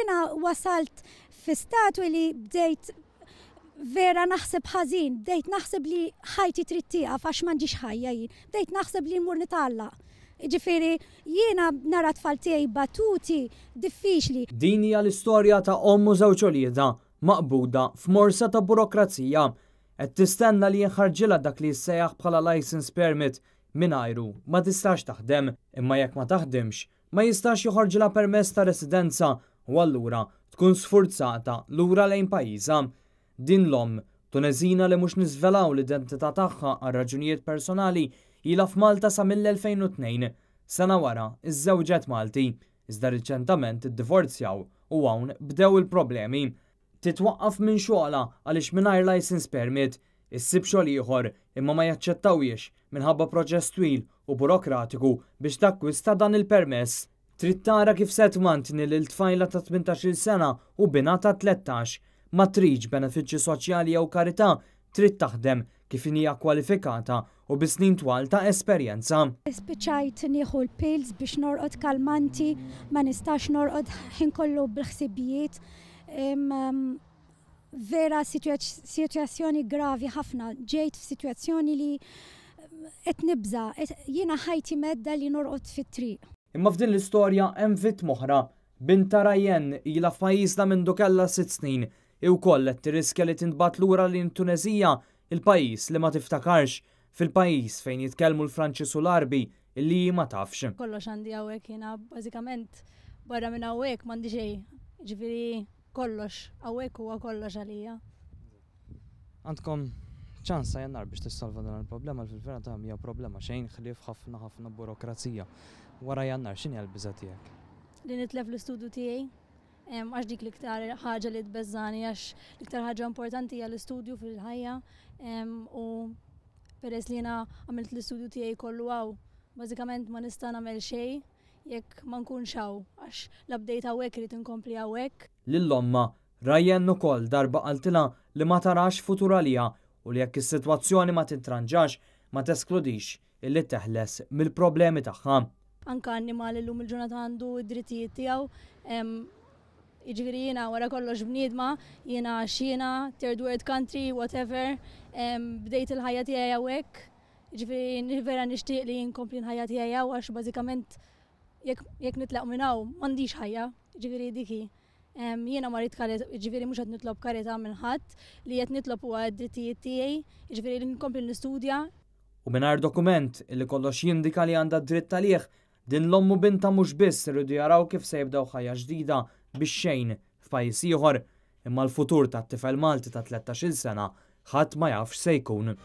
Jiena wasalt fi statu li bdejt vera naħseb ħażin, bdejt naħseb li ħajti trid tieqaf għax m'għandix ħajja jien. Bdejt naħseb li mmur nitgħallaq. Ġifieri jiena nara tfal tiegħi batuti diffiċli. Din hija l-istorja ta' omm u żewġ uliedha maqbuda f'morsa ta' burokrazija. Qed tistenna li jinħarġilha dak li jissejjaħ bħala license permit mingħajru ma tistax taħdem, imma jekk ma taħdimx ma jistax joħorġilha permess ta' residenza u allura tkun sfurzata lura lejn pajjiżha. Din l-omm, Tuneżina li mhux niżvelaw l-identità tagħha għal raġunijiet personali, ilha f'Malta sa mill-2002. Sena wara, iżżewġet Malti, iżda riċentament iddivorzjaw u hawn bdew il-problemi. Titwaqqaf minn xogħolha għaliex mingħajr license permit, issib xogħol ieħor imma ma jaċċettawhiex minħabba proċess twil u burokratiku biex takkwista dan il-permess. Trid tara kif se tmantni lil tfajla ta' 18-il sena u binha ta' 13. Ma tridx benefiċċji soċjali jew karità, trid taħdem kif hija kwalifikata u bi snin twal ta' esperjenza. Spiċċajt nieħu l-pills biex norqod kalmanti, ma nistax norqod ħin kollu bil-ħsibijiet. Vera situazzjoni gravi ħafna, ġejt f'sitwazzjoni li qed nibża, jiena ħajti mhedda li norqod fit-triq. Imma f'din l-istorja hemm vittma oħra. Bintha Rayen ilha f'pajjiżna mindu kellha 6 snin. Hi wkoll qed tirriskja li tintbagħat lura lejn Tuneżija, il-pajjiż li ma tiftakarx, fil-pajjiż fejn jitkellmu l-Franċiż u l-Arbi illi ma tafx. Kollox għandi hawnhekk jiena, bażikament barra minn hawnhekk m'għandi xejn. Ġifieri kollox, hawnhekk huwa kollox għalija. Għandkom ċans sa Jannar biex tissolva dan il-problema. Fil-vera ta' hija problema xejn ħlief ħafna ħafna burokrazija. Wara Jannar x'inhi l-biża' tiegħek? Li nitlef l-istudju tiegħi, għax dik l-iktar ħaġa li tbeżżani, għax l-iktar ħaġa importanti hija l-istudju fil-ħajja u peress li jiena għamilt l-istudju tiegħi kollu hawn, bażikament ma nista' nagħmel xejn jekk ma nkunx hawn, għax la bdejt hawnhekk irid inkompli hawnhekk. Lil ommha, Rayen ukoll darba qaltilha li ma tarax futur għaliha u li jekk is-sitwazzjoni ma titranġax ma teskludix illi teħles mill-problemi tagħha. Anka annimali llum il-ġurnata għandu id-drittijiet tiegħu. Jiġifieri jiena wara kollox bniedma, jiena x'jiena, third world country, whatever, bdejt il-ħajja tiegħi hawnhekk. Jiġifieri vera nixtieq li nkompli l-ħajja tiegħi hawn għax bażikament jekk nitlaq minn hawn m'għandix ħajja, jiġifieri dik hi. Jiena ma rrid karità, jiġifieri mhux qed nitlob karità minn ħadd, li qed nitlob huwa d-drittijiet tiegħi, jiġifieri li nkompli nistudja. U mingħajr dokument li kollox jindika li għandha dritt għalih, din l-omm u bintha mhux biss iridu jaraw kif se jibdew ħajja ġdida biex xejn f'pajjiż ieħor, imma l-futur tat-tifel Malti ta' 13-il sena ħadd ma jafx se jkun.